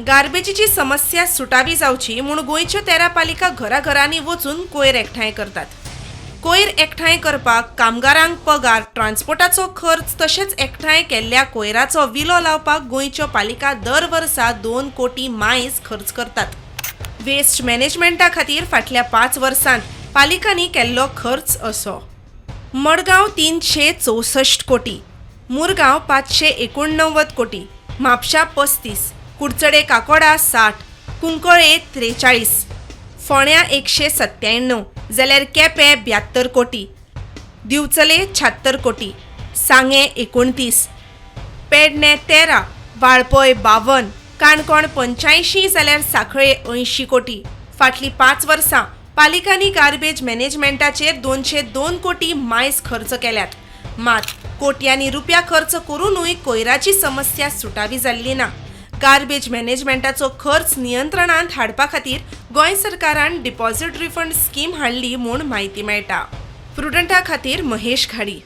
गार्बेजीची समस्या सुटावी जावची म्हूण गोंयच्यो 13 पालिका घराघरांनी वचून कोयर एकठांय करतात. कोयर एकठांय करपाक कामगारांक पगार, ट्रान्सपोर्टाचो खर्च तशेंच एकठांय केल्ल्या कोयराचो विलो लावपाक गोंयच्यो पालिका दर वर्सा 2 कोटी मायज खर्च करतात. वेस्ट मॅनेजमेंटा खातीर फाटल्या 5 वर्सांत पालिकांनी केल्लो खर्च असो: मडगांव 364 कोटी, मुरगांव 589 कोटी, म्हापशा 35, कुडचडे काकोडा 60, कुंकळे 43, फोंड्या 197, जाल्यार केपें 72 कोटी, दिवचले 76 कोटी, सांगें 29, पेडणे 13, वाळपय 52, काणकोण 85, जाल्यार सांखळे 80 कोटी. फाटलीं 5 वर्सां पालिकांनी गार्बेज मॅनेजमेंटाचेर 202 कोटी मायज खर्च केल्यात. मात कोट्यांनी रुपया खर्च करुनूय कोयराची समस्या सुटावी जाल्ली ना. गार्बेज मॅनेजमेंटाचो खर्च नियंत्रणांत हाडपा खातीर गोंय सरकारान डिपॉझिट रिफंड स्कीम हाडली म्हूण म्हायती मेळटा. प्रुडंटा खातीर महेश घाडी.